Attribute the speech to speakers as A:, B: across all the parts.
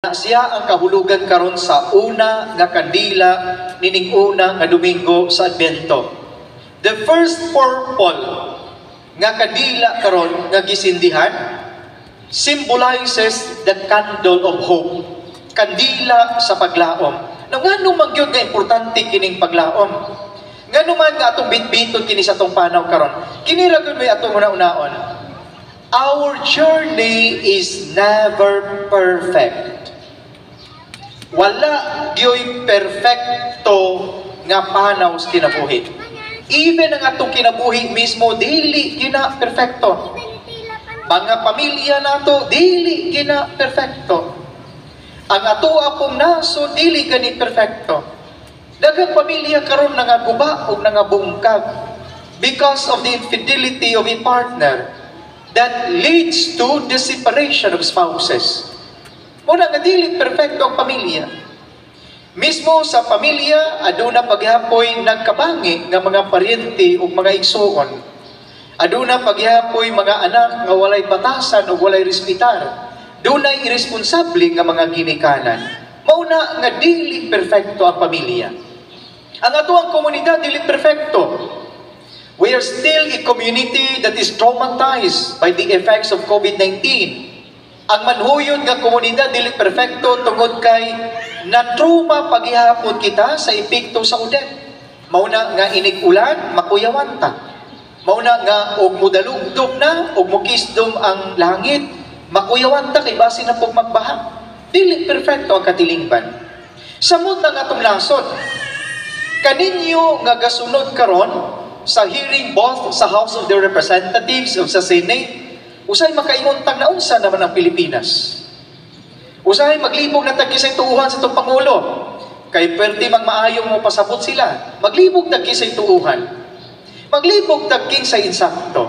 A: Siya ang kahulugan karon sa una nga kandila nining una nga Domingo sa Adbyento. The first purple nga kandila karon nga gisindihan symbolizes the candle of hope. Kandila sa paglaom. Now, ngano man gyud nga importante kining paglaom? Ngano man nga atong bitbiton kini sa atong panaw karon? Kini ra gyud may atong una-unaon. Our journey is never perfect. Wala gyoy perfecto nga panaw sa kinabuhi. Even ang atong kinabuhi mismo, dili kina perfecto. Mga pamilya nato, dili kina perfecto. Ang ato apong nasod, dili kani perfecto. Daghang pamilya karon nangaguba o nangabungkag because of the infidelity of a partner that leads to the separation of spouses. Muna nga dili perfecto ang pamilya. Mismo sa pamilya, aduna paghapoy nagkabangi nga mga paryente o mga igsuon. Aduna paghapoy mga anak nga walay batasan o walay respetar. Dunay iresponsable nga mga ginikanan. Mauna nga dili perfecto ang pamilya. Ang atoang komunidad dili perfecto. We are still a community that is traumatized by the effects of COVID-19. Ang manhuyod nga komunidad dili perfecto tungod kay na-trauma paghihapon kita sa epekto sa Odette. Mauna nga inig ulan, makuyawan ta. Mauna nga og mudalugdog na og mukisdom ang langit, makuyawan ta kay basin na pug magbaha. Dili perfecto ang katilingban. Samot na nga atong nasod. Kaninyo nga gasunod karon sa hearing both sa House of the Representatives ug sa Senate, usay makaingon tag naunsa naman ang Pilipinas. Usahay maglibog na tag kinsay tuuhan sa atong pangulo. Kay perti mang maayong mo pasabot sila. Maglibog tag kinsay tuuhan. Maglibog tag kinsay insakto.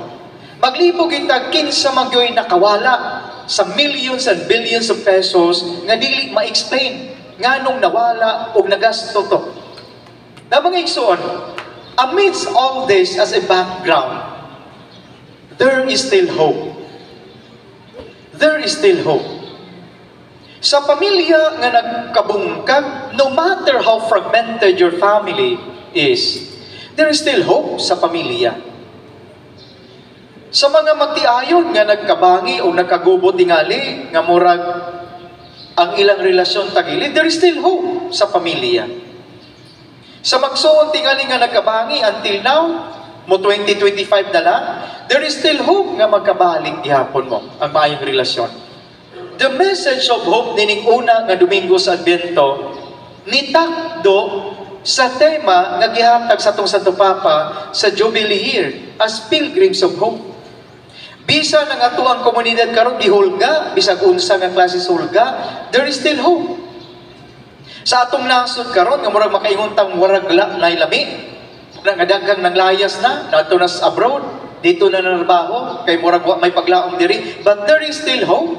A: Maglibog tag kinsa magyoy nakawala sa millions and billions of pesos nga dili ma-explain nganong nawala og nagasto to. Na mga igsoon, amidst all this as a background, there is still hope. There is still hope. Sa pamilya nga nagkabungkag, no matter how fragmented your family is, there is still hope sa pamilya. Sa mga magtiayon nga nagkabangi o nagkagubo tingali, nga murag ang ilang relasyon tagilid, there is still hope sa pamilya. Sa magsuon tingali nga nagkabangi until now, mo 2025 na lang, there is still hope nga magkabalik gihapon mo ang maayong relasyon. The message of hope nining una nga Domingo sa Adbyento nitakdo sa tema nga gihatag sa atong Santo Papa sa Jubilee Year as Pilgrims of Hope. Bisan ang atoang komunidad karon gihulga, bisag unsa nga klase sa hulga, there is still hope. Sa atong nasod karon nga murag makaingon tang warag la nay lami, nga daghang nanglayas na, nato na sa abroad, dito na narbaho, kay murag wa may paglaom diri, but there is still hope.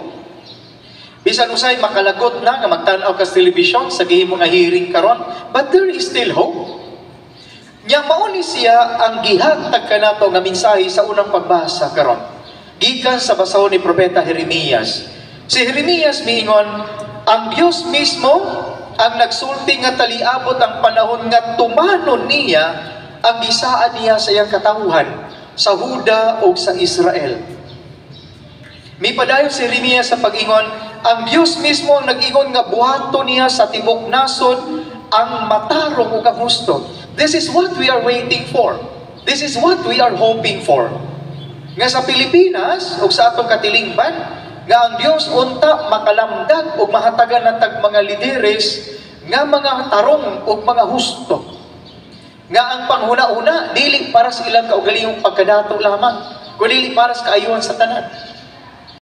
A: Bisan usay makalagot na nga magtan-aw ka sa television sa gihimo nga hearing karon, but there is still hope. Nya mao ni siya ang gihatag kanato nga mensahe sa unang pagbasa karon. Gikan sa basahon ni Propeta Jeremias. Si Jeremias miingon, ang Dios mismo ang nagsulti nga taliabot ang panahon nga tumanon niya ang gisaad niya sa iyang katawhan sa Huda o sa Israel. Mipadayon si Jeremias sa pag-ingon, ang Dios mismo ang nag-ingon nga buhaton niya sa tibok nasod ang matarong ug ang husto. This is what we are waiting for. This is what we are hoping for. Nga sa Pilipinas ug sa atong katilingban, nga ang Dios unta makalamdag ug mahatagan na tag mga lideres nga mga tarong ug mga husto. Nga ang panghuna-una dili para sa ilang kaugalingong pagkadato lamang, kundi para sa kaayuhan sa tanan.